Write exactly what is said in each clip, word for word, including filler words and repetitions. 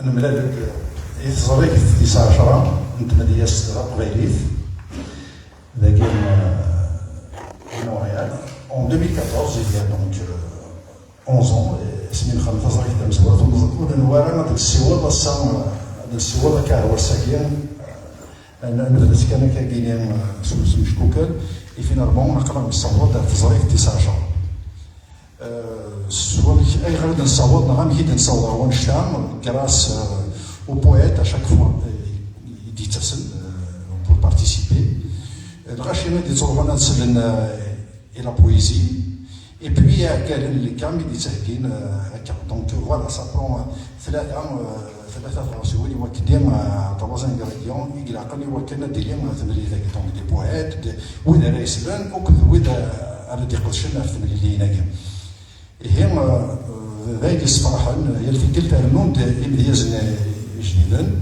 Nemlal deg, i teẓrigt tis ɛecṛa n tmedyazt taqbaylit, dagi, euh, i Montréal. En deux mille quatorze, il y a donc, euh, onze ans, asmi nexdem taẓrigt tamezwarut, ur nenwi ara ad nessiweḍ ass-a, euh, ad nessiweḍ akka ar wass-agi, euh, n-, nebda-tt kan akka-agi, euh, s, s umeckukel, et finalement, aql-aɣ nessaweḍ ar teẓrigt tis ɛecṛa. Euh, s wamek, ayɣer i d-nessaweḍ, neɣ amek i d-nessaweḍ ɣer wannect-a, grâce, euh, aux poètes, à chaque fois, euh, i d-yettasen, euh, pour participer. Euh, lɣaci i d-yettruḥun ad sellen, euh, i la poésie. Et puis, iɛeggalen n lekam i d-yettheggin, euh, akka. Donc, voilà, ça prend, euh, tlata, euh, tlata tɣawsiwin i wakken, euh, trois ingrédients i ilaqen i wakken ad d-tili, euh, temlilit-agi. Donc, des poètes, des, wid ara yeslen, akked wid, euh, ara d-iqedcen ɣef temliliyin-agi. Ihi, euh, d ayen yessefraḥen, yal tikkelt rennun-d imedyazen, euh, ijdiden.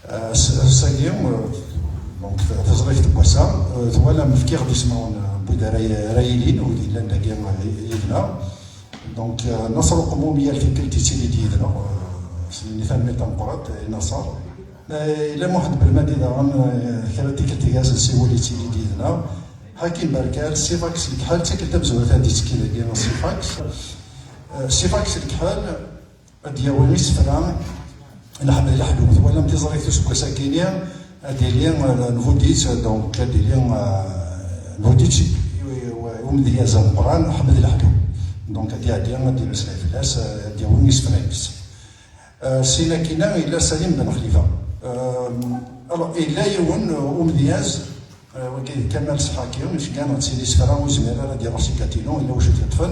Euh, s-, ass-agi, euh, donc, taẓrigt n wass-a, euh, twalam, fkiɣ-d ismawen, euh, n wid ara y-, ara yilin, wid yellan dagi, euh, yid-neɣ. Donc, euh, Naṣer Uqemmum yal tikkelt yettili-d yid-neɣ, euh, s-, nni tanemmirt tameqqrant i Naṣer. Euh, yella Muḥend Belmadi daɣen, euh, kra n tikkelt iga-as nsiwel, yettili-d yid-neɣ. Hakim Berkal, Sifax Lekḥal, d tikkelt tamezwarut ad d-yettekki dagi Sifax. Euh, Sifax Lekḥal, ad d-yawi isefra n Ḥmed Leḥlu. Twalam tiẓrigt useggas-agi-ni, ad d-tili, euh, nbuddi-tt, donc, ad d-tili, euh, nbuddi-tt i, i, i umedyaz ameqqran Ḥmed Leḥlu. Donc, ad d-iɛeddi, ad d-imeslay fell-as, euh, ad d-yawi isefra-ines. Euh, sin akkin-a, yella Salim Ben Xlifa. Euh, alors, yella yiwen, euh, umedyaz, euh, wagi d Kamal Sḥaki, iceggan-d sin isefra, ur yezmir ara ad iruḥ si Gatineau, yella wacu t-yeṭṭfen,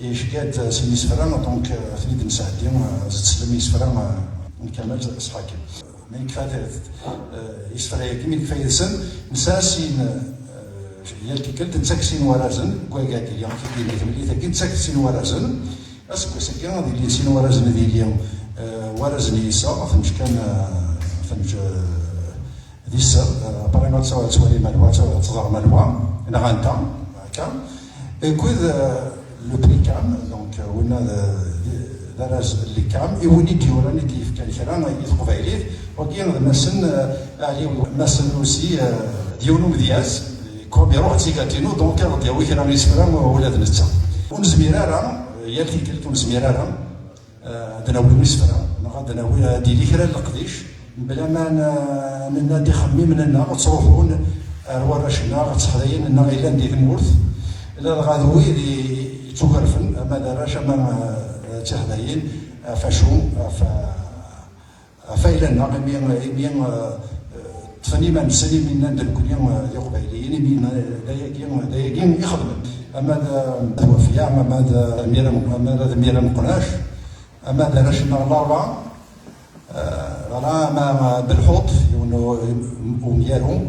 icegga-d, euh, sin isefra, donc, euh, ad ten-id-nesɛeddi, euh, ad teslem i isefra, euh, n Kamal Sḥaki. Mi nekfa, euh, isefra-yagi, mi nekfa yid-sen, nesɛa sin, euh, yal tikkelt, nettak sin warazen, deg wagad, yella, nettak sin warazen, aseggas-agi ad ilin sin warazen ad yili, euh, warazen i yiseɣ, temc kan, euh, temc, euh, d iseɣ, euh, après ad tt-, ad twalim anwa, ad tt-, ad teẓrem anwa, neɣ anta, akka. Akked, euh, le prix Cam, donc, euh, winna d, d, d araz n le Cam, i win i d-yuran, i d-yefkan kra i teqbaylit, wagi d Massen, euh, Ali, Massen aussi, euh, d yiwen umedyaz, comme iruḥ d Tigatineau, donc ad d-yawi kra n yisefra ula d netta. Ur nezmir ara, yal tikkelt ur nezmir ara, eh, ad d-nawi isefra, neɣ ad d-nawi, ad d-yili kra n leqdic, mebla ma n-, nenna-d ixemmimen-nneɣ ttruḥun ar warrac-nneɣ, ad tteḥdayen-nneɣ yellan di tmurt, ladɣa d wid i, yettugerfen, ama d arrac, ama, eh, d tiḥdayin, ɣef acu, ɣef, ɣef ayla-nneɣ, imi, imi, eh, ṭṭfen iman-nsen, imi nnan-d nekkni, eh, d Iqbayliyen, imi nnan, d ayagi, d ayagi i xedmen. Ama d, d Wafya, ama d Mira, ama d Mira Meqnac, ama d arrac-nneɣ Laura, eh, Laura, ama d Belḥuṭ, yiwen u-, umyaru,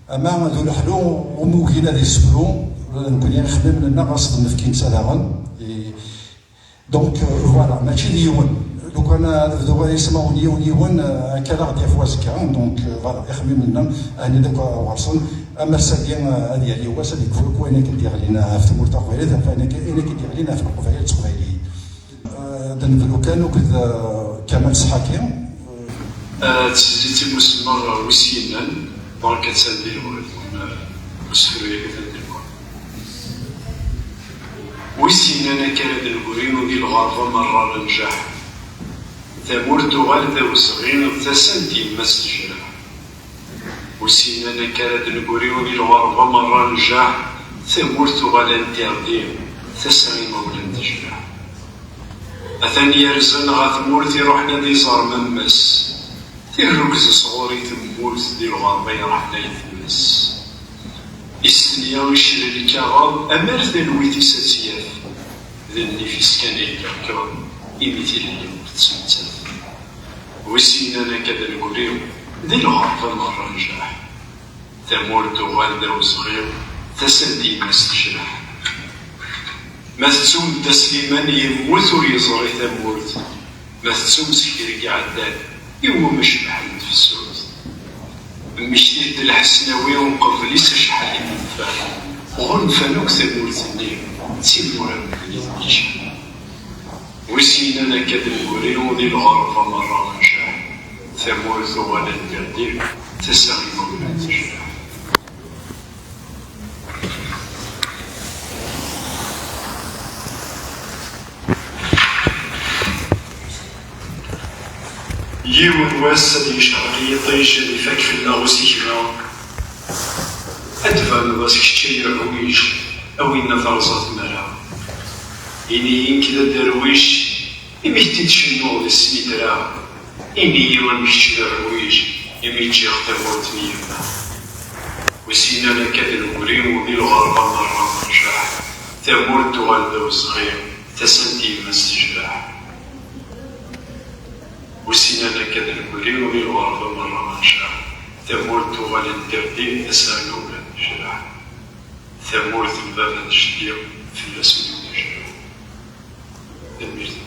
ama d Uleḥlu, umi ugin ad yessefru, ula d nekkni ixemmimen-nneɣ ɣas d nefk i netta daɣen. I, Donc, euh, voilà, mačči d yiwen. Lukan ad bduɣ ismawen yiwen yiwen, euh, akka ad aɣ-d-yaf wazekka. Donc, euh, voilà, ixemmimen-nneɣ, ɛni d akk ɣer-sen. Ama ass-agi, euh, ad yali wass, ad yekfu akk wayen akken d-yeɣlin ɣef tmurt taqbaylit, ɣef wayen akken, ayen akken d-yeɣlin ɣef Leqbayel d Teqbayliyin. Euh, ad nebdu kan akked, euh, Kamal Sḥaki. Euh, d tizlit i musemma wis yennan, donc attan di lɣerb, euh, usefru-agi atan di lɣerb. Wis yennan akka ara d-negri di lɣerba merra njaḥ. Tamurt tuɣal d awezɣi, d tasa n tyemma-s tejreḥ. Wis yennan akka ara d-negri di lɣerba merra njaḥ. Tamurt tuɣal interdit, tasa imawlan tejreḥ. Atan yerza ɣer tmurt iruḥen ad iẓer mamma-s. Tirrugza sɣur i temmut di lɣerba yerḥen ayetma-s. Istenya icel lkaɣeḍ, amar talwit-is ad tt-yaf. D nnif-is kan ay d-irkeḍ, imi tilelli ur tettmettat. Wi s-yennan akka d negri, di lɣerba merra njaḥ. Tamurt tuɣal d awezɣi, tasa n tyemma-s tejreḥ. Ma tettum Dda Sliman yemmut ur yeẓri tamurt, ma tettum Zikri iɛeddan, iwumi cebḥen tfessunt. Mmektit-d Lḥesnawi uqbel-is acḥal i d-nfan, ɣunfan akk tamurt-nni, d timura medden i ten-iččan. Wi s-yennan akka d negri, di lɣerba merra njaḥ. Tamurt tuɣal interdit, tasa imawlan tejreḥ. Yiwen wass ad yecreq yiṭij, ad ifak fell-aɣ usigna, ad tbaneḍ-as kečč ay aḥwic, a winna terẓa tmara. Ini-yi nekk d aderwic, imi k-id-cennuɣ di snitra. Ini-yi am kečč d aḥwic, imi ǧǧiɣ tamurt n yemma. Wissen amek ad negri di lɣerba merra nerjaḥ, tamurt tuɣal d awezɣi, tasa n tyemma-s tejreḥ. Wissen amek ad negri di lɣerba merra nerjaḥ, tamurt tuɣal interdit, tasa n umdan tejreḥ. Tamurt n baba d jeddi, fell-as ul-iw d ajerruḥ. Tanemmirt.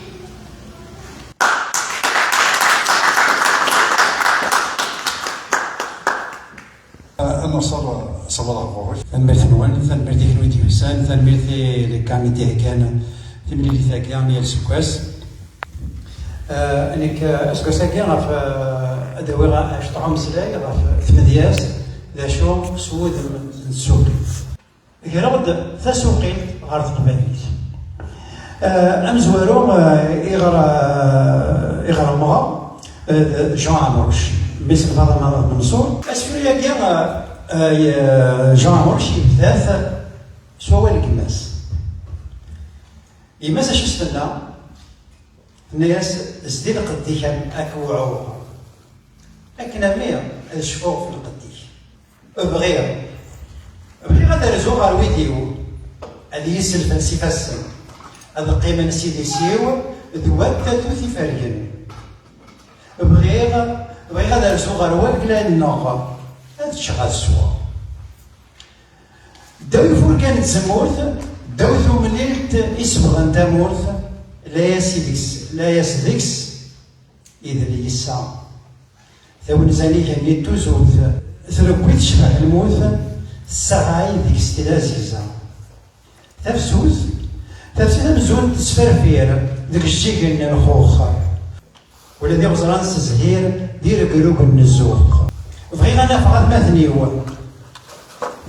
A Naṣer, ṣewwreɣ ɣur-k. Tanemmirt-nwen, tanemmirt i kenwi d-yusan, tanemmirt i le comité heggan timlilit-agi mi yal aseggas. Eh, nekk, eh, aseggas-agi ɣef, eh, ad awiɣ acṭuḥ umeslay ɣef tmedyazt, d acu s wudem n tsuqilt. Greɣ-d tasuqilt ɣer teqbaylit. Eh, amezwaru, eh, iɣer, eh, iɣer ɣemɣeɣ, eh, d Jean Amrouche, mmi-s n Faḍma Menṣur. Asefru-agi, eh, eh, Jean Amrouche yebda-t s wawal n gma-s. Yemma-s acu s-tenna? Tenna-yas: "Zdi lqedd-ik a, a k-wɛuɣ, akken a mmi ad cfuɣ f lqedd-ik." Bɣiɣ, bɣiɣ ad rzuɣ ɣer wid-iw, ad iyi-selfen s ifassen, ad qqimen s idis-iw d wat tatut ifergen. Bɣiɣ, bɣiɣ ad rzuɣ ɣer wagla-nneɣ, ad ččeɣ ad sweɣ. Ddaw ifurkan n tzemmurt, ddaw tumlilt isebɣen tamurt, layas deg-s, layas deg-s idel yissa. Tawenza n igenni n tuzut, trewwi tecbeḥ lmut, tessaɣay deg-s tila aziza. Tafsut, tafsut amzun tesferfir deg ijjigen n lxux. Ula d iɣeẓran s zzhir d iregrugen n zzux. Bɣiɣ ad nafeɣ atmaten-iw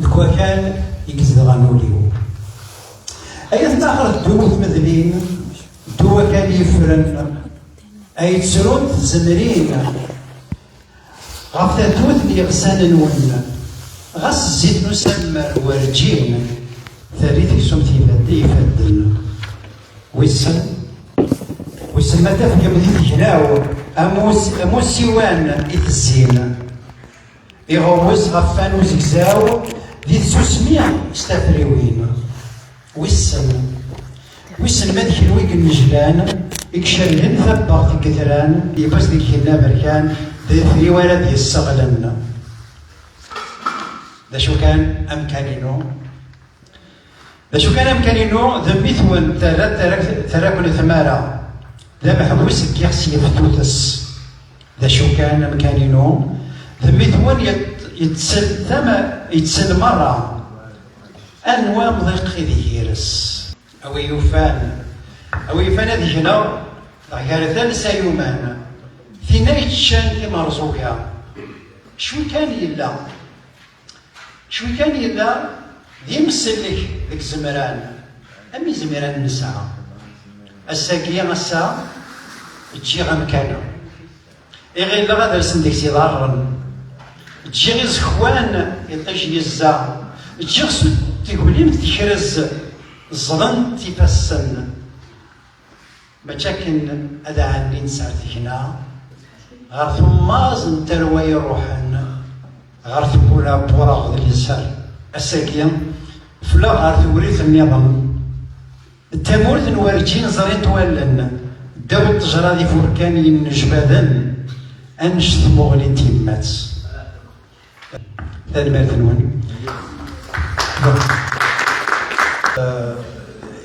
deg wakal i izedɣen ul-iw. Ay atma axer ddunit medlin, ddu wakal yeffren, ay ttrunt tzemrin ɣef tatut n yiɣsan-nwen. Ɣas zzit n usammer werǧin terri teksumt ifad-, ifadden. Wissen, wissen ma tafgem di tegnaw am us-, am usiwan i tezzin. Iɣewwes ɣef fan uzegzaw di tsusmi s tafriwin. Wissen, wissen ma d kenwi i yennejlan, i icergen tabbaɣt n yetran, yiwwas deg yigenni aberkan, d tefriwin ara d-yesseɣlen. D acu kan amkan-inu? D acu kan amkan-inu, d mmi-twen, terra, terra, terra-ken tmara. D ameḥbus deg yiɣes yef tutes. D acu kan amkan-inu, d mmi-twen yet-, yettsel tama-, yettsel merra. Anwa amḍiq ideg ires? A wi yufan, a wi yufan ad gneɣ, dɣa gar talsa yuman, tinna yeččan timerẓuga. Cwi kan yella. Cwi kan yella d imsellek deg izemran, am izemran nesɛa. Ass-agi, ass-a, ǧǧiɣ amkan-a. I ɣileɣ ad rsen deg-s iḍarren. Ǧǧiɣ iẓekwan, iṭij yezza. Ǧǧiɣ sut teglimt tekrez, ẓẓlent ifassen. Mačči akken ad ɛennint s ar tegna, ɣer tummaẓ n tarwa iruḥen, ɣer tewwura n wureɣ d liser. Ass-agi, fleɣ ɣer tewrit nniḍen. D tamurt n werǧin ẓrint wallen, ddaw n ṭṭejra d ifurkan yennejbaden, annect tmuɣli n tyemmat. Tanemmirt-nwen. Eh,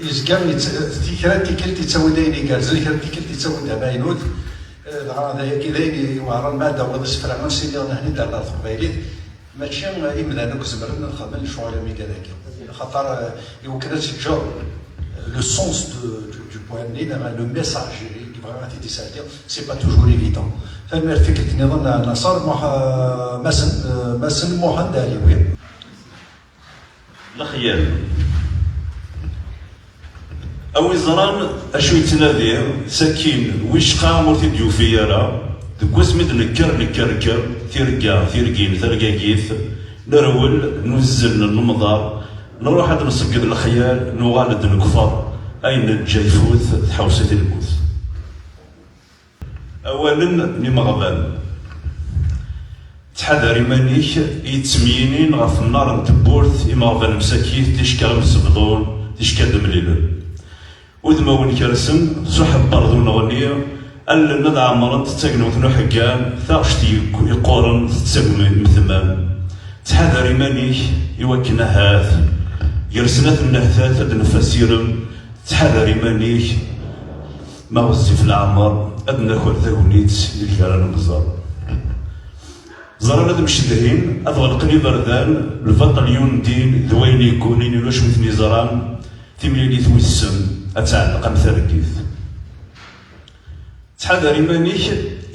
yezga yett-, ti-, kra n tikkelt yettawi-d ayen igerrzen, kra n tikkelt yettawi-d amaynut. Eh, dɣa d ayagi d ayen iweɛren ma ad d-tawiḍ isefra, ansi nniɣ nehni-d ar teqbaylit. Mačči, eh, imdanen akk zemren ad xedmen lecɣal am igad-agi. Axaṭer, eh, iwakken ad teǧǧeḍ le sens de, du, du poème-nni, neɣ le message i yebɣa ad t-id-iserti, c'est pas toujours évident. Tanemmirt tikkelt nniḍen a Naṣer Muḥ-, Masen, Masen Muḥend Ɛliwi. Lexyal. A wi ẓran acu yettnadi, sakin wicqa ur t-id-yufi ara. Deg wasmi d-nekker, nekker, nekker, tirga, tirgin, targagit, nerwel, nuzzel, nemḍer, nruḥ ad nṣegged lexyal, nuɣal-d nekfer, ayen neǧǧa ifut, tḥewṣ-it lmut. Awalen n imeɣban. Ttḥadar iman-ik i yettemyinin ɣef nnar n tewwurt, imeɣban msakit, ticekka msebḍun, ticekka d-mlilen. Udmawen kersen s uḥebber d uneɣni, allen ad ɛemrent d tagnumt n uḥeggan, taɣect yek-, yeqquren tettagem imetman. Ttḥadar iman-ik i wakken ahat gar snat nnehtat ad d-nef asirem. Ttḥadar iman-ik, ma ɣezzif leɛmer, ad naker tagnit ideg ara nemẓer. Ẓran ad mcedhin, ad ɣelqen iberdan, lbaṭel yundin d wayen yeggunin, ulac wi ten-iẓran, timlilit wissen ad tɛelleq am targit. Ttḥadar iman-ik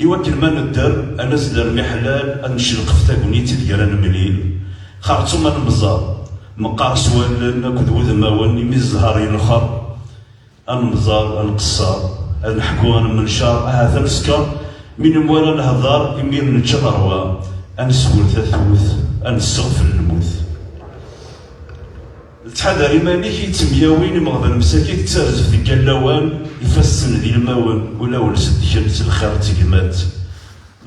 i wakken ma nedder, ad nas-d rmiḥlal, ad ncelqef tagnit ideg ara nemlil. Xerṣum ad nemẓer, meqqar s wallen akked wudmawen, imi zzher yenxer. Ad nemẓer, ad nqeṣṣer, ad neḥku, ad nemmencer, ahat ad nesker. Mi nemwala nehder, imir nečča terwa, ad neswel tatut, ad nesseɣfel lmut. Ttḥadar iman-ik i yettemyawin imeɣban msakit d tarzeft deg allawan, ifassen d ilmawen, ulawen seddken s lxir d tegmat.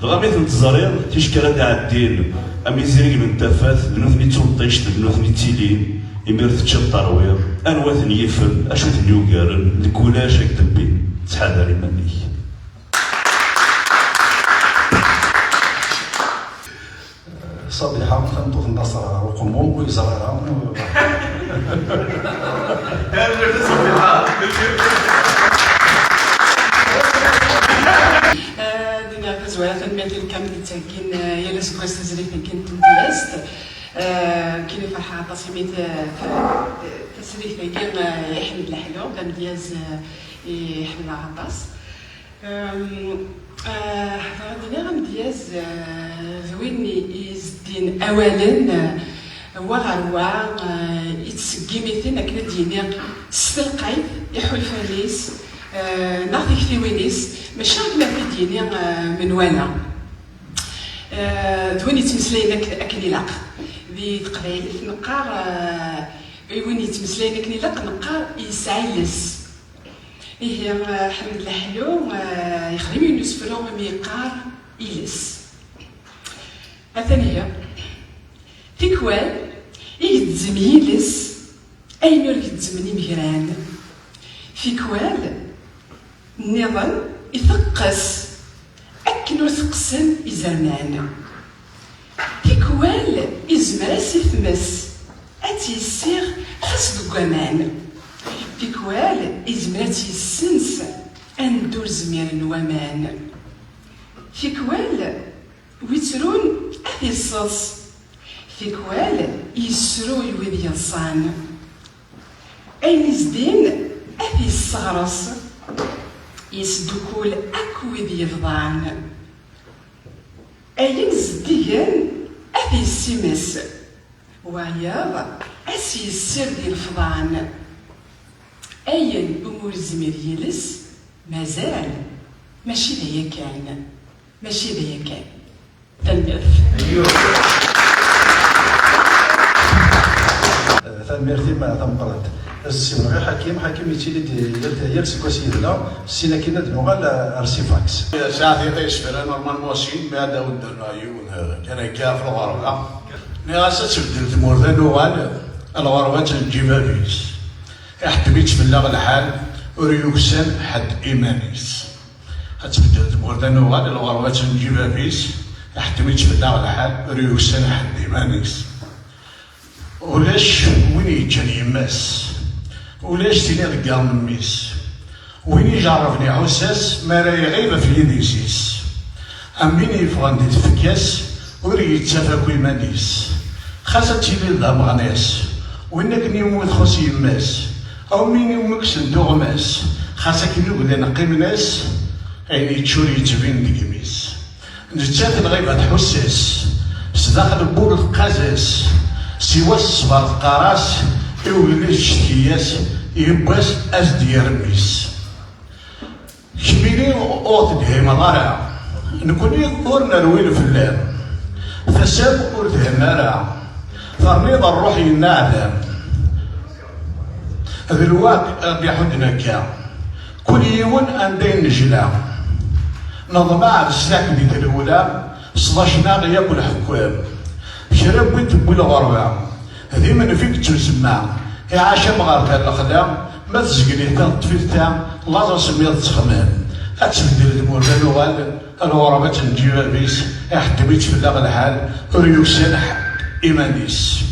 Dɣa mi ten-teẓriḍ, ticki ara d-iɛeddin am izrigen n tafat, d nutni d tunṭict, d nutni d tili, imir teččiḍ terwiḍ, anwa ten-yifen, acu ten-yugaren, deg ulac ad k-d-bbin. Ttḥadar iman-ik. Ṣabiḥa, tameṭṭut n Naṣer Uqemmum, ur yeẓri ara. Eh, dinna tazwara, tanemmirt i lkam i d-ttheggin, eh, yal aseggas tazrigt-agi n tmedyazt. Eh, nekkini ferḥeɣ aṭas imi t-, t-, tasrigt-agi, eh, i Ḥmed Leḥlu, d amedyaz, eh, i ḥemmleɣ aṭas. Ehm, eh, bɣiɣ ad d-iniɣ amedyaz, eh, d win i, i izeddin awalen, eh, wa ɣer wa, eh, ittseggim-iten akken ad d-yini s telqayt, iḥulfan-is, eh, neɣ tiktiwin-is, mačči akken ad t-id-yini, eh, menwala. Eh, d win yettmeslayen ak-, akken ilaq. Di teqbaylit neqqar, eh, i win yettmeslayen akken ilaq neqqar yesɛa iles. Ihi, eh, Ḥmed Leḥlu, eh, yexdem yiwen n usefru imi yeqqar iles. Atan ihi. Tikwal, igezzem yiles ayen ur gezzmen imegran. Tikwal, nniḍen, iteqqes akken ur teqqsen izerman. Tikwal, izmer-as i tmes ad tt-yessiɣ xas deg waman. Tikwal, izmer ad tt-yessens anda ur zmiren waman. Tikwal, wi ttrun ad t-yesseḍs. Tikwal, yessruy wid yeḍsan. Ayen izdin ad t-yesseɣres, yesdukul akk wid yebḍan. Ayen zeddigen ad t-yessimes, wayeḍ ad s-yessired ilefḍan. Ayen umi ur yezmir yiles, mazal, mačči d aya kan, mačči d aya kan. Tanemmirt. Tanemmirt-im tameqqrant. Ad as-ssiwleɣ i Ḥakim. Ḥakim yettili-d yal, yal seg wass yid-neɣ, syin akkin ad nuɣal ar Sifax. Sɛiɣ tiṭ yesfra, normalement sin, mi ad awen-d-rreɣ yiwen, eh, kan akka ɣef lɣerba. Nniɣ-as ad tbeddel tmurt ad nuɣal, lɣerba ad tt-neǧǧ i bab-is. Iḥettem-itt fell-aɣ lḥal, ur yuksan ḥedd iman-is. Ad tbeddel tmurt ad nuɣal, lɣerba ad tt-neǧǧ i bab-is, iḥettem-itt fell-aɣ lḥal, ur yuksan ḥedd iman-is. Ulac win yeǧǧan yemma-s, ulac tin iḍeggren mmi-s, win ijerrben iḥuss-as mi ara iɣib ɣef yidis-is. Am win yeffɣen di tfekka-s, ur yettaf akk iman-is. Xas ad tiliḍ d ameɣnas, win akken iwumi txuṣṣ yemma-s, am win iwumi kksen tuɣmas, xas akken uglan qqimen-as, ayen yeččur yettbin deg imi-s. Nettat lɣiba tḥuss-as, sdaxel n wul teqqaz-as, siwa s ṣṣber teqqar-as, i ugellid ccetki-as, yiwwas as-d yirem-is. Kemmini ur tedhimeḍ ara, nekni ur nerwil fell-am, tasa-m ur thenna ara, terniḍ rruḥ yenneɛdam. D lweqt ad iḥudden akka, kul yiwen anda yennejla. Neḍmeɛ leslak di trewla, sḍacen-aɣ yakk lḥekkam. Kra n win tewwi lɣerba, d imenfi yettusemma. Iɛac amɣar d lexla, ma tezgel-it teṭṭef-it ta, laẓ asemmiḍ ttexmam. Ad tbeddel tmurt ad nuɣal. Lɣerba tenǧi bab-is, iḥettem-itt fell-aɣ lḥal, ur yuksan ḥedd iman-is.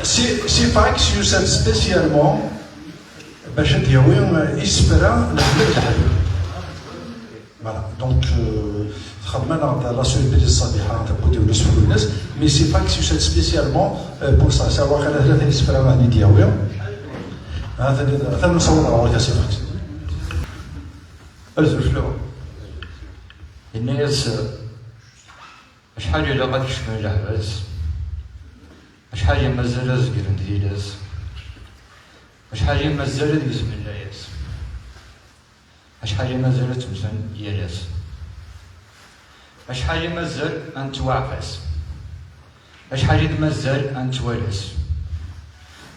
Si, si Fax yusa-d spécialement bac ad d-yawi isefra n Ḥmed Leḥlu. Voilà, donc, euh, txedm-aneɣ-d la surprise ṣṣabiḥa, tewwi-d yiwen usefru-ines, mais si Fax yusa-d spécialement, euh, pour ça. Sawa xir tlata isefra ad d-yawi. Atan, atan nessaweḍ ɣer ɣur-k a si Fax. Azul fell-awen. Yenna-yas, acḥal ilaq ad kecmen leḥbas, acḥal i mazal ad zegren tilas, acḥal i mazal ad gezmen layas, acḥal i mazal ad temmten yal ass, acḥal i mazal ad nettwaɛfas, acḥal i d-mazal ad nettwalas,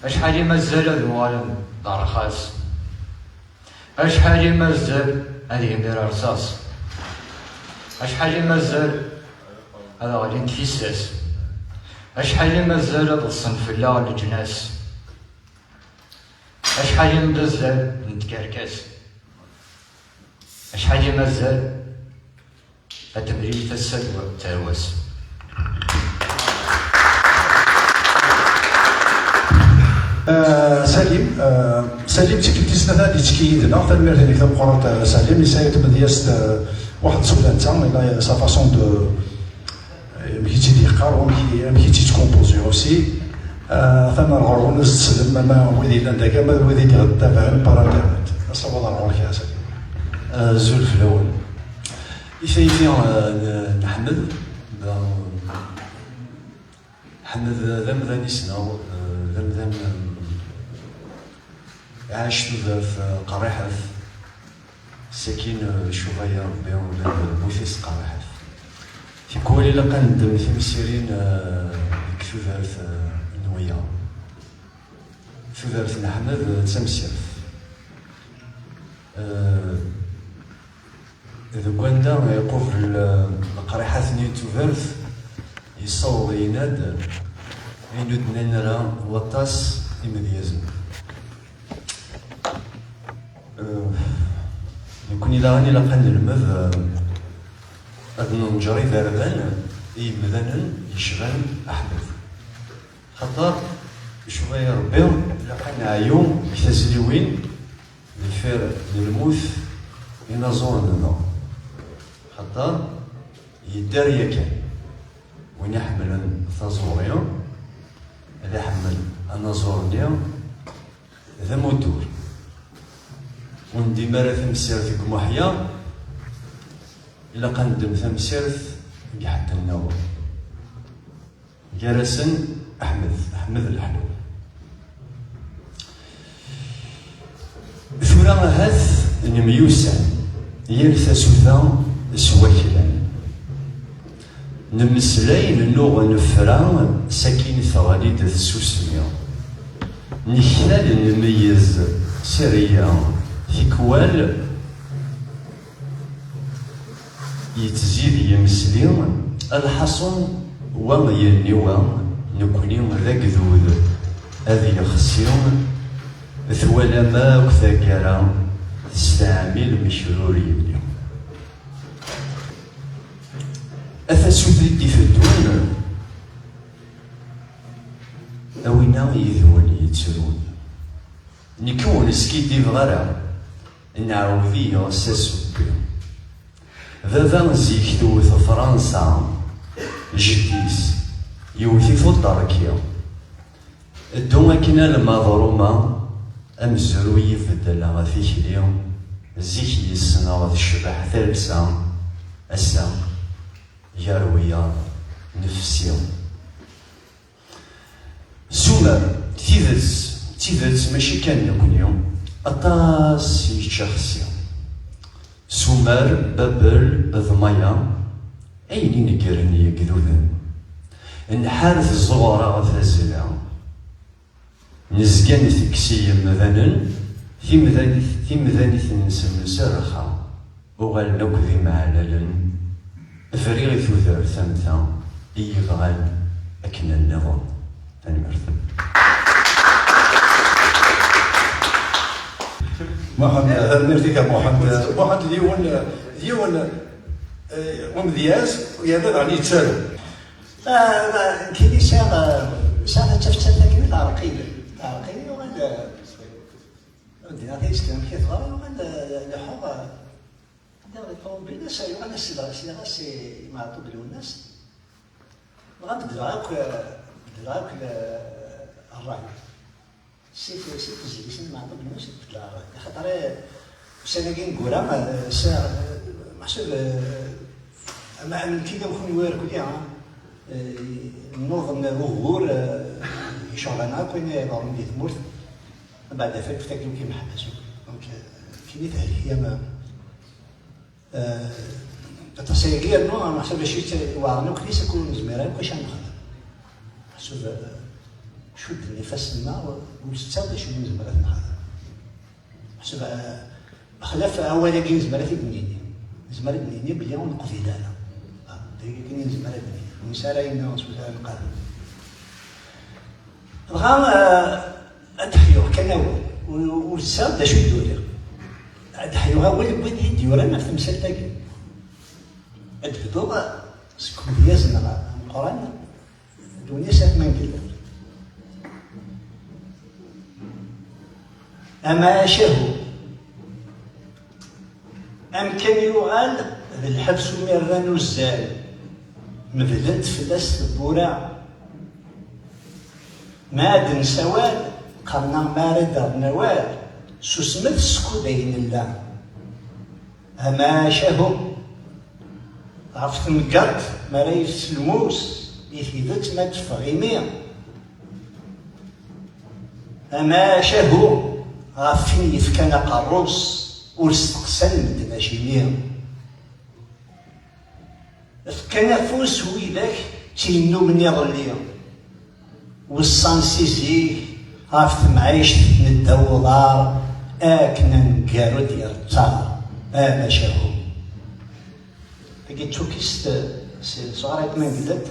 acḥal i mazal ad uɣalen d rrxas. Acḥal i mazal ad yimir rṣaṣ? Acḥal i mazal ad ɣlint tissas? Acḥal i mazal ad ḍsen fell-aɣ leǧnas? Acḥal i mazal n tkerkas? Acḥal i mazal ad temlil tasa d wa-, d tarwa-s. Euh, Salim, euh, Salim d tikkelt tis tlata ad yettekki yid-neɣ. Tanemmirt-nnek tameqqrant, euh, Salim. Yesɛa tamedyazt, euh, waḥed tsulant-a, il a sa façon de, euh, amek i tt-id-yeqqar, amek i, amek i tt-yettkompozi aussi. Euh, atan ar ɣur-wen ad s-teslem, ama wid yellan dagi, ama d wid i d-iɣ-, ttabaɛen par internet. Asawaḍ ar ɣur-k a Salim. Azul fell-awen. I tayet, euh, n, n Ḥmed, ben, Ḥmed d amdan i ssneɣ, euh, d amdan, euh, iɛac tudert, euh, qerriḥet, sakin, euh, icuba-yi Rebbi ula d lmut-is qerriḥet. Tikwal ilaq ad neddem timsirin, euh, deg tudert, euh, n wiyaḍ. Tudert n Ḥmed, euh, d tamsirt. Euh, Deg wanda iqubel, eh, leqriḥat-nni n tudert, yessaweḍ yenna-d ayen ur d-nnan ara waṭas imedyazen. Eh, nekkni daɣen ilaq ad nelmed, eh, ad nenǧer iberdan i yemdanen yecban Ḥmed. Xaṭer, icuba-yi Rebbi, ilaq ad neɛyu deg tazliwin, deffir n lmut inaẓuren-nneɣ. Xaṭer, yedder yakan. Win iḥemmlen taẓuri, ad iḥemmel anaẓur-nni d amuddur. Ur ndim ara tamsirt deg Muḥya, ilaq ad neddem tamsirt deg ḥedd nniḍen. Gar-asen Ḥmed, Ḥmed Leḥlu. Tura ahat nemyussan, yal tasuta s waklan. Nemmeslay, nennuɣ, nefra, sakin teɣli-d tsusmi. Nektal, nmeyyez s rriya, tikwal yettzid yimesli, lḥaṣun, wa yenni wa, nekkni d agdud ad yexsi, twalam akk taggara testeɛmil mekrur yelli. A tasuta i d-iteddun, a winna yid-wen yettrun. Nekk ur neskiddibeɣ ara, nɛawed-iyi s asewwi. Baba zik tewwet Fransa jeddi-s, yewwet-it uṭerki. Ddu akken alma d Ruma, amezruy ibeddel ɣef tikli, Zik yis-neɣ tecbeḥ talsa, ass-a gar wiyaḍ nefsi. Sumer, tidet, tidet mačči kan nekkni, aṭas i yečča xsi. Sumer, Babel d Maya, ayen i negren yegduden. Nḥar tẓuɣra tazzla. Nezga ntekkes i yemdanen, timdanit, timdanit-nsen s rrxa, uɣalen akk d imeɛlalen, briɣ i tudert am ta i yebɣan akken nniḍen. Tanemmirt. Muḥend, tanemmirt-ik a Muḥend. Muḥend d yiwen, d yiwen, eh, umedyaz, yerna daɣen yettaru. Ah, ah, nekkini sɛiɣ, ah, sɛiɣ taftalt akken i teɛreq-iyi. Teɛreq-iyi, yuɣal, ah, ur d-nniɣ tayest amek i teḍra, yuɣal, ah, leḥḥuɣ, ah, ddiɣ di ṭṭumubil-is, yuɣal as-, sliɣ-as i Meɛṭub Lwennas. Dɣa beddleɣ akk, ah, beddleɣ akk, ah, ṛṛay. Si, si tezlit n Meɛṭub Lwennas i tbeddleɣ ṛṛay. Axaṭer, eh, ussan-agi ineggura, eh, sa, eh, meḥsub, eh, ama, ama nekkini am kunwi irkelli, ha? Eh, nuḍen ugur, eh, iceɣben akk ayen iḍerrun di tmurt. Mbeɛd afak tagi ur k-imḥebbes akk. Donc, eh, kini tehlek-iyi ama, eh, aṭas ayagi yernu meḥsub acu iweɛren akk-is akk ur nezmir akk acu ad nexdem. Meḥsub, eh, cudden ifassen-nneɣ, ur nettaw d acu ur nezmir ad t-nexdem. Meḥsub, eh, bexlaf awal-agi nezmer ad t-id-nini. Nezmer ad d-nini belli ur neqbil ara. Ah, d ayagi kan i nezmer ad d-nini. Ur nesɛi ara ayen s wazal ad nqabel. Dɣa, eh, ad d-ḥyuɣ kan awal. Ur, ur tesɛiḍ d acu i d-uriɣ. Ad d-ḥyuɣ awal n wid i d-yuran ɣef temsalt-agi. Ad d-bduɣ seg umedyaz-nneɣ ameqqran, Lwennas At Mengellat. Amacahu. Amkan yuɣal d lḥebs umi rran uzzal, medlent fell-as tewwura. Ma ad d-nsawal, qqaren-aɣ mi ara d-rren awal, susmet skud ay nella. Amacahu. Ɣef temgerḍt mi ara yefs lmus, i tidet ma teffeɣ imi. Amacahu ɣef win yefkan aqerru-s, ur steqsan medden acimi. Fkan afus widak tt-yennumen iḍelli, weṣṣan si zik ɣef temɛict n ddaw uḍar akken aneggaru d-yerttar amacahu. Tagi d tukkist, eh, s-, sɣur At Mengellat.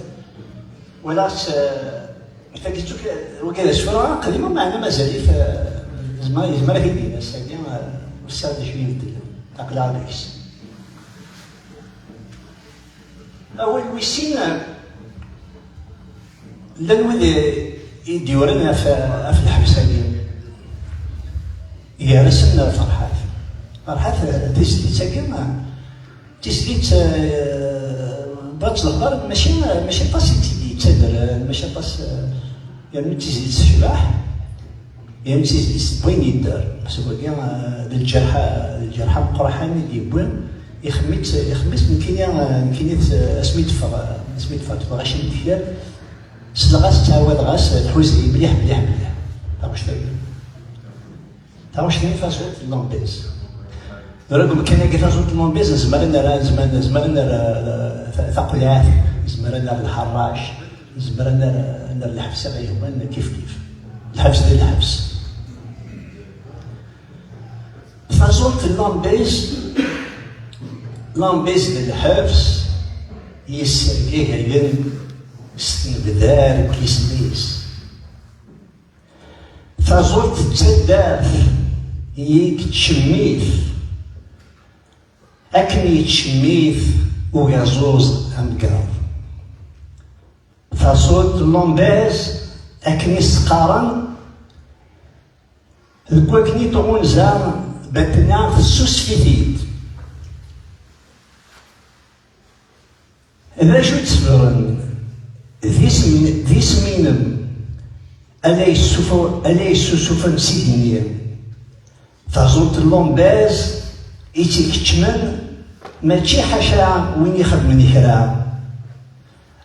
Walaɣ-tt, eh, tagi d tukki-, wagi d asefru aqdim, meɛna mazal-it, eh, yezmer, yezmer ad t-id-yini ass-agi, eh, ur sɛiɣ d acu ibeddlen. Aql-aɣ deg-s. Awal wis sin, eh, llan wid i, i d-yuran ɣef, ɣef lḥebs-agi. Gar-asen Ferḥat. Ferḥat, eh, tizlit-agi, eh, Tizlit, eh, bɣiɣ ad tt-ḍefreɣ, mačči, mačči aṭas i tt-id-yettader, eh, mačči aṭas, eh, yernu d tizlit tecbeḥ, yernu d tizlit tewwi ayen yedder. Meḥsub wagi, eh, d lǧerḥ, d lǧerḥ ameqqran i d-yewwi, ixemmem-itt, ixemmem-itt nekkini, eh, nekkini t-, asmi d-teffeɣ, eh, asmi d-teffeɣ tebɣac n deffir, sleɣ-as, ttɛawadeɣ-as, eh, tḥuza-yi mliḥ, mliḥ, mliḥ, taɣect-agi. Taɣect-nni taẓult n Lambez. Deg umkan-agi taẓult n Lambez, nezmer ad nerr, nezmer, nezmer ad nerr, eh, ta-, taqulɛat, nezmer ad nerr lḥerrac, nezmer ad nerr, ad nerr lḥebs ara yehwan kif kif. Lḥebs d lḥebs. Taẓult n Lambez, Lambez d lḥebs, yessergigayen s tnebdar n yisem-is. Taẓult d taddart i yettcemmit akken yettcemmit ugaẓuẓ ameggaḍ. Taẓult n Lambez akken i s-qqaren deg wakken i tɣunza batna tessusef-it-id. D acu d-tebren d isem, d isem-inem ala yessufu-, ala yessusufen s igenni. Taẓult n Lambez I tt-ikeččmen, mačči ḥaca win ixedmen kra.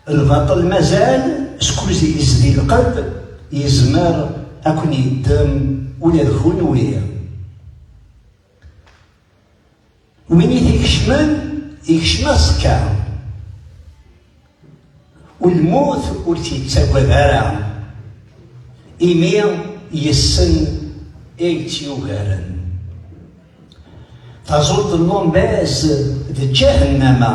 Lbaṭel mazal, skud yezdi lqedd, yezmer ad ken-yeddem ula d kunwi. Win i t-ikecmen, ikcem aẓekka. U lmut ur tt-yettagad ara, imi yessen ay tt-yugaren. Taẓult n Lambez d ǧahennama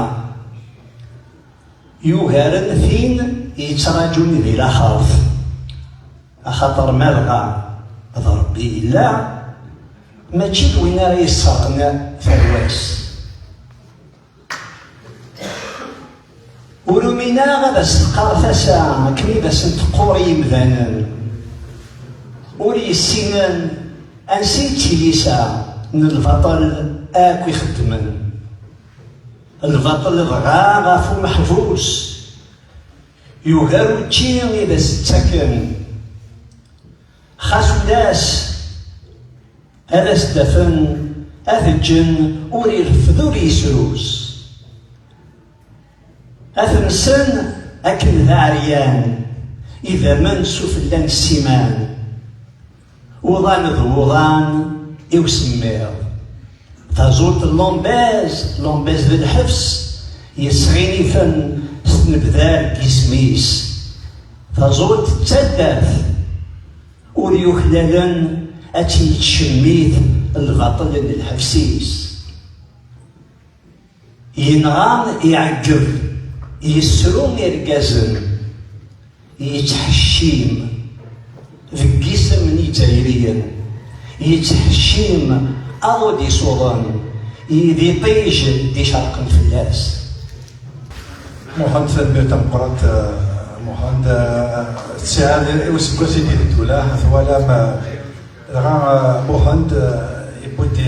yugaren tin yettraǧun di laxert, axaṭer ma dɣa d Ṛebbi yella, mačči d win ara yesserɣen tarwa-s. Ur umineɣ ad as-teqqar tasa akken i d asen-teqqur i yimdanen ur yessinen ansi d tilisa n lbaṭel akk ixeddmen. Lbaṭel dɣa ɣef umeḥbus yugar učči i d as-ttaken. Xas ulac ad as-d-afen, ad t-ǧǧen ur ireffed ur yesrus. Ad t-nsen akken d aɛeryan, idammen s ufella n ssiman. Uḍan d wuḍan i usemmiḍ. Taẓult n Lambez, Lambez d lḥebs, yesɣinifen s tnebdar n yisem-is. Taẓult d taddart, ur yuklalen ad tt-yettcemmit lbaṭel n lḥebs-is. Yenɣa, iɛeggeb, yessru irgazen, yettḥeccim deg yisem n Yizzayriyen, yettḥeccim aḍu d-isuḍen, d iṭij d-icerqen fell-as. Muḥend, tanemmirt tameqqrant, eh, Muḥend, eh, tesɛiḍ i useggas i d-iteddu la, twalam, eh, dɣa, eh, Muḥend, eh, yewwi-d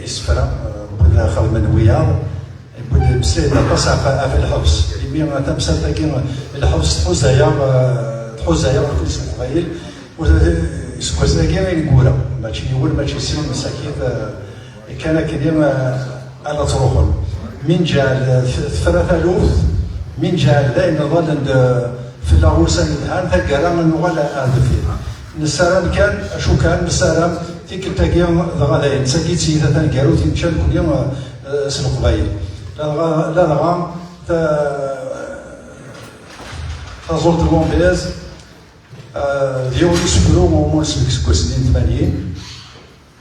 isefra, eh, wid xedmen wiyaḍ, yewwi-d imeslay-d aṭas ɣef, ɣef lḥebs. Imi tamsalt-agi, lḥebs tḥuza-yaɣ, eh, tḥuza-yaɣ akk s Leqbayel, u iseggasen-agi ineggura, mačči yiwen, mačči sin, msakit, eh, kan akken i, eh, ara ttruḥun. Mi nǧeɛl, eh, tefra taluft, mi nǧeɛl d ayen iḍallen d, eh, fell-aɣ wussan yelhan, taggara ad nuɣal ar deffir. Nessaram kan, acu kan, nessaram tikkelt-agi dɣa d ayen, d tagi i d tiyita taneggarut i nečča nekni, eh, eh, s Leqbayel. Ladɣa, ladɣa ta-, taẓult n Lambez, eh, d yiwen usefru umi nesbek seg wass-nni n tmanyin.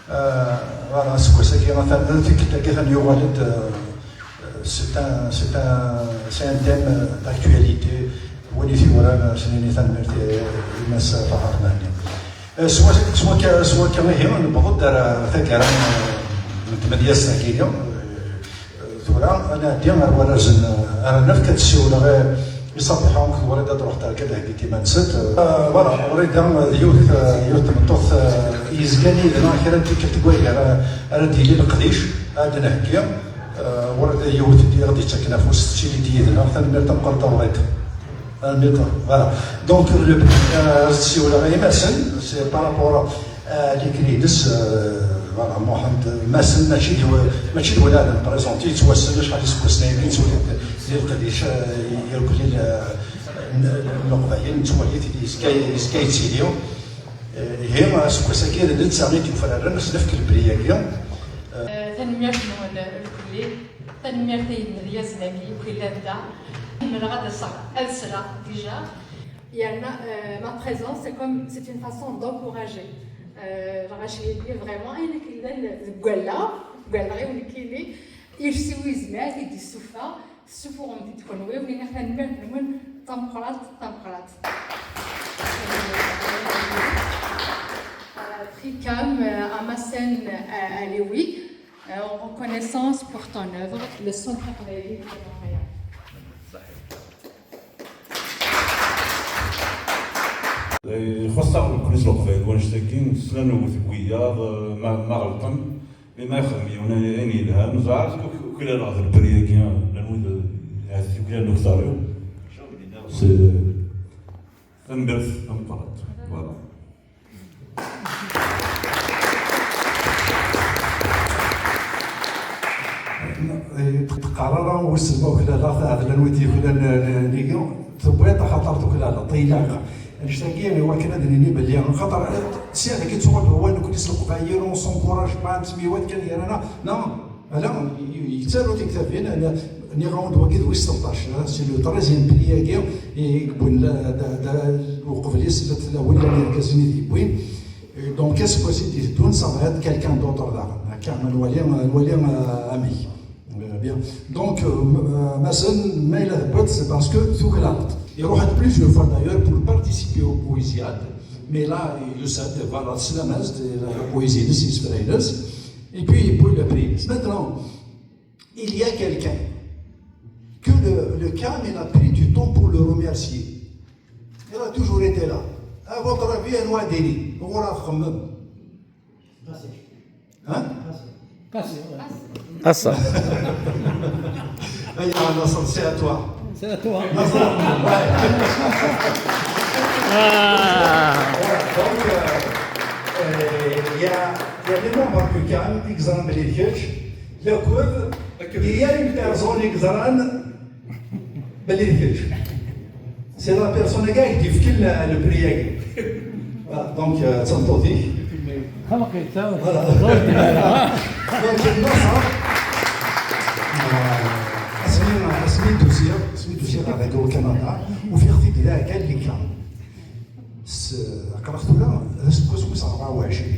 Euh, voilà, aseggas-agi, atan, tikkelt-agi atan yuɣal-d, euh, c'est un, c'est un, c'est un thème, euh, d'actualité. Win i t-yuran, euh, s-nini tanemmirt i, i Mass Ferḥat Mhenni. Euh, s wa-, s wakka, s wakka ihi, newweḍ-d ar taggara, euh, n tmedyazt-agi, euh, Tura, ad nɛeddi ar warrazen, ara nefk ad ssiwleɣ i, i Ṣabiḥa akked Wrida ad ruḥent ar kan heggint iman-nsent. Ah, voilà, Wrida, d yiwet, ah, yiwet n tmeṭṭut, ah, yezgan yid-neɣ kra n tikkelt deg waygar, ah, ara d-yili leqdic, ad d-nheggi. Ah, Wrida d yiwet i ɣ-d-yettaken afus, tettili-d yid-neɣ. Tanemmirt tameqqrant a Wrida. Tanemmirt, voilà. Donc, le, ah, ad ssiwleɣ i Massen, c'est par rapport Euh, les cris, euh, voilà, Muḥend, Massen, mačči d, mačči d win ara nprezenti, yettwassen acḥal iseggasen-agi, yettwali di leqdic, euh, irkelli, euh, n, n Leqbayel, nettwali-t yezga, yezga yettili. Euh, ihi, aseggas-agi d netta i d-yufraren, ad s-nefk lebri-agi. Euh, tanemmirt-nwen, euh, lkulli, tanemmirt i yimedyazen-agi, akk yellan da. Ḥemmleɣ ad aseɣ, ad sleɣ, déjà. Yerna, euh, ma présence, c'est comme, c'est une façon d'encourager. Euh, lɣaci-agi, vraiment, ayen akken llan deg wallaɣ, deg wallaɣ-iw nekkini, iles-iw yezmer ad t-id-yessufeɣ, tessufuɣem-t-id kunwi, ur iniɣ tanemmirt-nwen tameqqrant, tameqqrant. Euh, Fricam, euh, Amasen, euh, Alewi, euh, en reconnaissance pour ton œuvre, le Centre Aqbayli de Montréal. Ixuṣṣ-aɣ nekkni s Leqbayel wanect-agi, nesla newwet deg wiyaḍ, ma, ma ɣelṭen, mi ma yexdem yiwen ayen yelhan, ẓer, uklaleɣ d lebri-agi, llan wid, ahat yuklal nuktar-iw. S-, tanemmirt tameqqrant. Voilà. Ur teqqar ara wissen ma uklaleɣ taɛdla n wid yuklalen nigi, tewwiḍ axaṭer tuklaleḍ, ilaq. Annect-agi i wakken ad nini belli, xaṭer sya dagi ttuɣal wawal nekkni s leqbayel, on s'encourage pas, nettemyiwat kan gar-aneɣ, neɣ ala, yettaru tiktabin, ala, nniɣ-awen-d wagi d wis tleṭṭac, c'est le treizième prix-agi i yewwin la, da, da, uqbel-is la tlawin, llan yergazen i d-yewwin. Donc, aseggas i d-iteddun, ça va être quelqu'un d'autre daɣen. Akka, ad nwali, ad nwali, euh, amek. Euh, bien. Donc, euh, m-, euh, Masen, ma yella tewwiḍ, c'est parce que tuklaleḍ. Iruḥ-d plusieurs fois d'ailleurs pour participer au poésiade. Mais là, yusa-d, voilà, teslam-as-d la poésie-ines, isefra-ines. Et puis, yewwi le prix. Maintenant, il y a quelqu'un que le, le CAM, il a pris du temps pour le remercier. Il a toujours été là. À votre avis, anwa ad d-ini? Ɣur-a txemmem. Hein? Qasi. Qasi. Allez, Nasser, c'est à toi. C'est à toi. Nasser, ouais. Ah. Voilà, donc, euh, euh, il y a, il y a des membres du CAM, exemple, il y a, il y a une personne, exemple, Belli d kečč. C'est la personne-agi i k-d-yefken le, le prix-agi. Voilà, donc, euh, d tameṭṭut-ik. Voilà. Donc, Nasser, euh, asmi, asmi d-usiɣ, asmi d-usiɣ ar dagi au Canada, ufiɣ-t-id d aɛeggal di Cannes. S-, aql-aɣ tura d aseggas wis ṛebɛa u ɛecrin.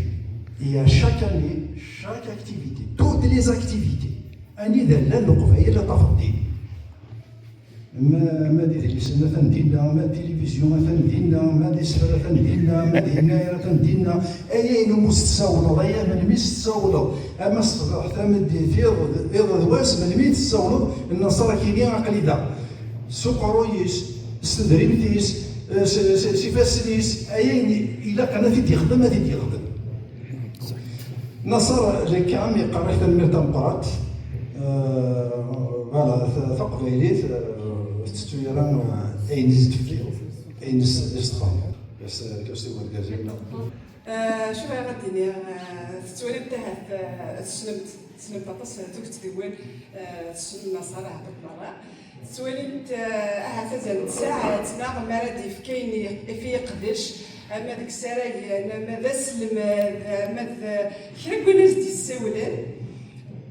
Et à chaque année, chaque activité, toutes les activités, anida llan Leqbayel ad tafeḍ din. Ma, ma d idlisen atan dinna, ma d tilivizyu atan dinna, ma d isefra atan dinna, ma d yennayer atan dinna. Aya inu mus tessawleḍ, aya melmi s tessawleḍ. Ama ṣṣbeḥ, tameddit, iḍ, iḍ d wass, melmi tessawleḍ, Nnaṣer akini aql-i da. S uqerruy-is, s tedrimt-is, s, s, s ifassen-is, aya ilaqen ad t-id-yexdem, ad t-id-yexdem. Nasser Lekam yeqqar-ak tanemmirt tameqqrant. Euh, voilà, ta-, taqbaylit, euh, tettu ara, euh, ayen i s-d-tefki, ayen i s-, i s-txedmeḍ. Yes, euh, yes, euh, acu bɣiɣ ad d-iniɣ, euh, tettwalimt ahat, euh, tessnemt, tessnemt aṭas, euh, tuget deg-wen, euh, tessnem Nasser ahat akk merra. Tettwalimt, eh, ahat azal n tsaɛet, neɣ mi ara d-yefk ayen i, i yeqdec, ama deg isaragen, ama d aselmad, ama d kra n win as-d-yessawlen,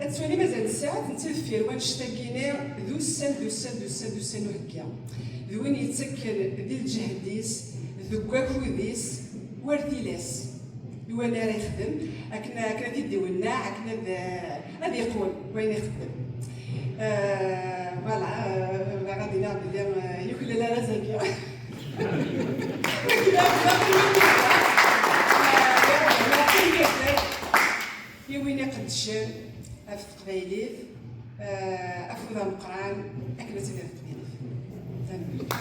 ad twalim azal n tsaɛet, netta deffir wannect-agi-nni d ussan, d ussan, d ussan, d ussan uheggi. D win yettakken di lǧehd-is, deg wakud-is, war tilas. I wayen ara yexdem, akken, akken ad t-id-iwenneɛ, akken ad, ad yeqwem wayen ixeddem. Euh, voilà, euh, bɣiɣ ad iniɣ belli, euh, yuklal arraz-agi. I win iqeddcen ɣef teqbaylit, eh, afud ameqqran akken ad tili teqbaylit. Tanemmirt.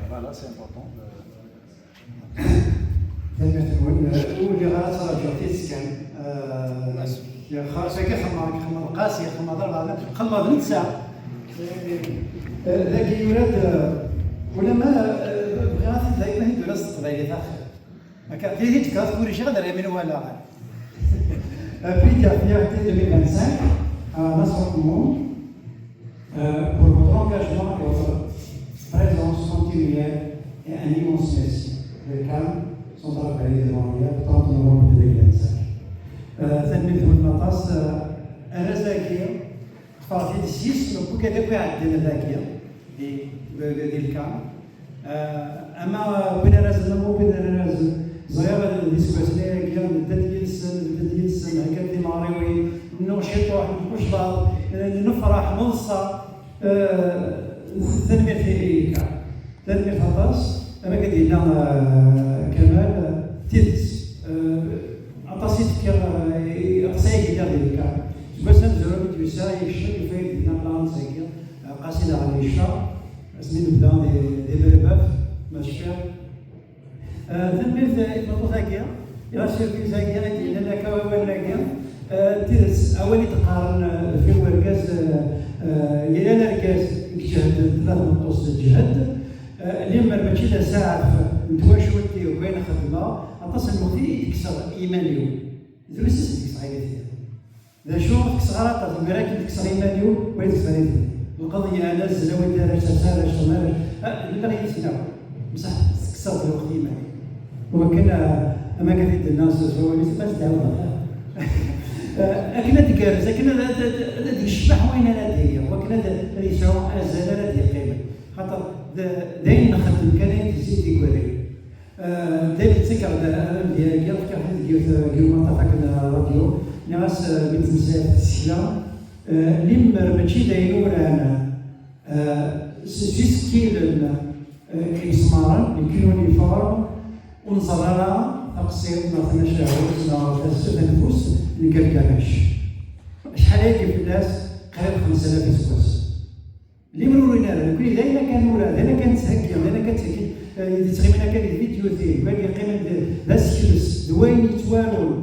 Voilà, c'est important. Tanemmirt-nwen. Ur lliɣ ara ttraǧuɣ tidet kan. Eh, xas akka xemmeɣ, xemmeɣ Qasi, xemmeɣ Rebɛa, xemmeɣ d netta. Eh, dagi yura-d, eh, ulamma, eh, bɣiɣ ad t-, dayma ad d-ura s teqbaylit axir. Akka, tidi d-tekkaḍ, ur iciɣ ad rriɣ mi nwalaɣ. Puis, il y a fierté deux mille vingt-cinq à Nasser Koumoun. Euh, pour votre engagement et votre présence continuelle et un immense merci. Le CAM, Centre Académie de Montréal, trente novembre deux mille vingt-cinq. Euh, tanemmirt-nwen aṭas, euh, arraz-agi, ṭṭfeɣ-t-id s yisem n wigad akk iɛeddan dagi, di, di, di, di le CAM. Eh, ama win ara zemmem, win ara zemmem, ẓriɣ d iseggasen ayagi, nedda-d yid-sen, nedda-d yid-sen, heggan timeɣriwin, nnuɣ ciṭuḥ, nkucḍaḍ, eh, nefreḥ, neḍsa. Eh, tanemmirt i, i, tanemmirt aṭas. Am akka d-yenna, eh, Kamal, eh, tidet, eh, aṭas i d-fkiɣ, eh, aṭas ay yelliɣ di lkar. Seg wass amezwaru mi d-yusa, yekcem, yufa-yi-d dinna qqaren-d zagi, eh, Qasi daɣen yecceṛ. Asmi nebda di, di Berbaf, ma tecfiḍ. Eh, tanemmirt i tmeṭṭut-agi, i la surprise-agi, i d-yennan akka wawalen-agi. Eh, d tidet, awal i d-qqaren, eh, deffir wergaz, eh, eh, yal argaz, Deg ǧehd n tella tmeṭṭut teǧhed, eh, limer mačči d asaɛef n twacult-iw deg wayen xeddmeɣ, aṭas n lweqt i d-kkseɣ i yiman-iw. Drus i s-d-kkseɣ i nitni. D acu ur kkseɣ ara aṭas, imir akken kkseɣ i yiman-iw, wayen kkseɣ i nitni. Lqeḍyan, azzel, awi-d arrac, asa arrac, ṭṭem arrac, ah, lemleɣ yid-sen akk. Msaḥ, tekkseɣ-d lweqt i yiman-iw. Wakken, ah, am akka i d-tenna s wawal-is, ma s-d-ɛawdeɣ. Ah, akken ad d-igerrez, akken ad, ad, ad, ad yecbeḥ wayen ara d-iniɣ, wakken ad, ad yesɛu azal ara d-yeqqimen. Xaṭer d, d ayen nxeddem kan ay d-yezzi d igri. Ah, daymi ttakeɣ-d amedya-agi, fkiɣ-t-id deg yiwet, deg yiwen umaṭṭaf akken ṛṛadyu. Nniɣ-as, ah, mi d-temsayat tsekla, ah, limer mačči d ayen uran, ah, s, s isekkilen, ah, imesmaren, nekk n uniform, ur nẓerr ara taqsiṭ neɣ tamacahut neɣ tas-, tanfust n Gilgamesh. Acḥal ayagi fell-as? Qrib xemsa alaf iseggasen. Limer ur urin ara, nekkni d ayen akka nura, d ayen akka nettheggi, d ayen akka nettheggi, eh, yettɣimin akka di tvidyutin, wagi yeqqimen d, d asekles, d wayen yettwarun,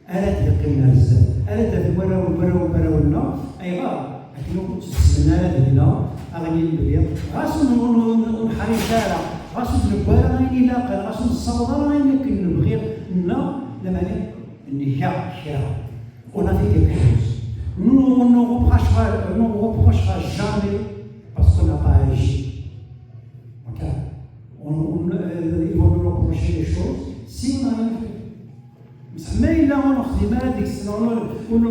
ara d-yeqqimen ar zdat, ara d-afen warraw n warraw n warraw-nneɣ. Ayɣer? Akken ur ttesmen ara deg-neɣ, aɣ-inin belli ɣas ur n-, ur n-, ur neḥric ara, ɣas ur d-newwi ara ayen ilaqen, ɣas ur nessaweḍ ara ayen akken nebɣi, neɣ, lameɛna, nga kra. On a fait quelque chose. Nous, on ne reprochera, on ne reprochera jamais parce qu'on n'a pas agi. Ok? On, on, euh, ils vont nous reprocher des choses si on n'a rien fait. Bصح ma yella ur nexdim ara deg-s, ur, ur, ur,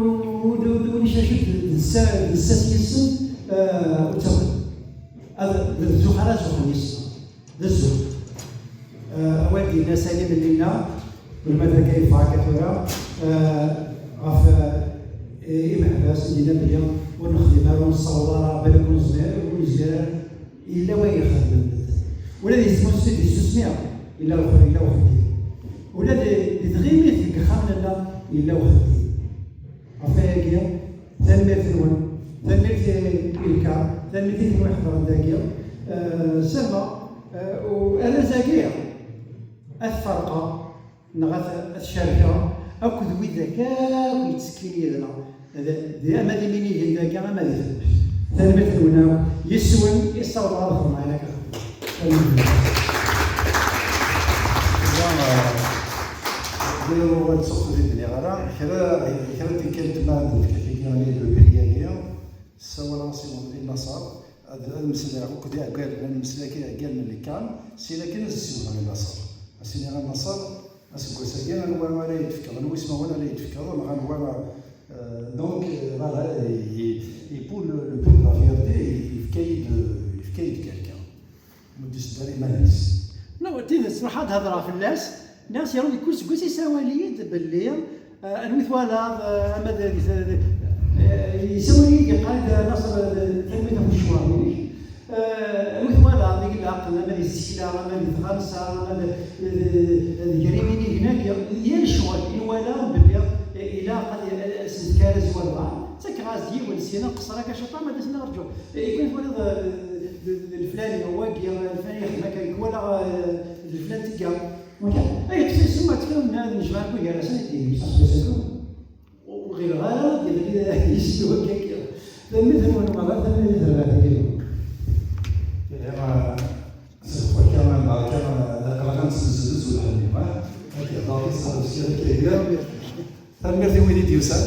ur, ur, ur necaced d ssa-, d ssas yes-sen, euh, ur ttawin. Ad, d zzux ara zuxen yes-sen. D zzux. Eh, awal d-yenna Salim Llinna, melmi d akka yeffeɣ akka tura, eh, ɣef, eh, imeḥbas, d-yenna belli ur nexdim ara, ur nessaweḍ ara, balak ur nezmir, ur nezmir ara. Yella wayen ixeddmen medden. Ula di tmusni, di tsusmi, yella uxeddim, yella uxeddim. Ula di, di tɣimit deg yexxamen-nneɣ, yella uxeddim. Ɣef wayagi, tanemmirt-nwen, tanemmirt i, i lkar, tanemmirt i kunwi iḥeḍren dagi. Eh, ssarameɣ, eh, u-, arraz-agi ad t-ferqeɣ, neɣ ad t-, ad t-cerkeɣ akked widak akk yettekkin yid-neɣ, d, d, ama d iminigen dagi, ama d, tanemmirt-nwen akk, yes-wen i ssawḍeɣ ad xedmeɣ ayen akka. Tanemmirt. Tura, eh, d wawal ur d-nniɣ ara, kra, kra n tikkelt ma d-nefka tigi, le prix-agi, ssawaleɣ-as i, i Naṣer, ad, ad mmeslayeɣ akked iɛeggalen, ad mmeslayeɣ akked iɛeggalen n lkam, syin akin ad ssiwleɣ i Naṣer. Ad s-iniɣ a Naṣer, aseggas-agi, anwa ara yi-d-tefkeḍ, anwa ismawen ara yi-d-tefkeḍ, neɣ anwa, euh, donc, euh, voilà, et, et, et pour le, le prix de la fierté, yefka-yi-d, yefka-yi-d quelqu'un. Ur d-isedder iman-is. Non, d tidet, ruḥ ad hedreɣ fell-as. Nniɣ-as, yernu deg kul seggas isawal-iyi-d belli, eh, anwi twalaḍ, eh, ama d, d, d, eh, isawal-iyi-d, yeqqar-iyi-d, eh, Naṣer, eh, tanemmirt ɣef ccwar-inek. Eh, anwi twalaḍ i ilaqen, ama di tsekla, ama di tɣamsa, ama d, d, d, d gar iminigen-agi, yal ccɣel i nwala belli, eh, ilaq ad, ad, ad s-nefk arraz i walbeɛḍ. Ttakkeɣ-as-d yiwen, syin, nqeṣṣer akka ciṭṭaḥ, ma d asen-rǧu. Eh, i kun twalaḍ, eh, d, d, d leflani, wagi, eh, leflani yexdem akka, i walaɣ, eh, d leflan tegga. Wagi, ay, ṭṭef isem, ad tkawem, ad nejmeɛ akk gar-asen, ad d-yini, msasbas akk. Ur ɣileɣ ara ad d-yeɣli yisem wagi akka. Tanemmirt-nwen merra, tanemmirt i terbaɛt-agi. Ihi, eh, s lxir kan, barka, eh, d aqlaq ad nettnezzeh s welḥenni, ha? Ad k-ihder tisaɣ uskir akka. Tanemmirt i wid i d-yusan.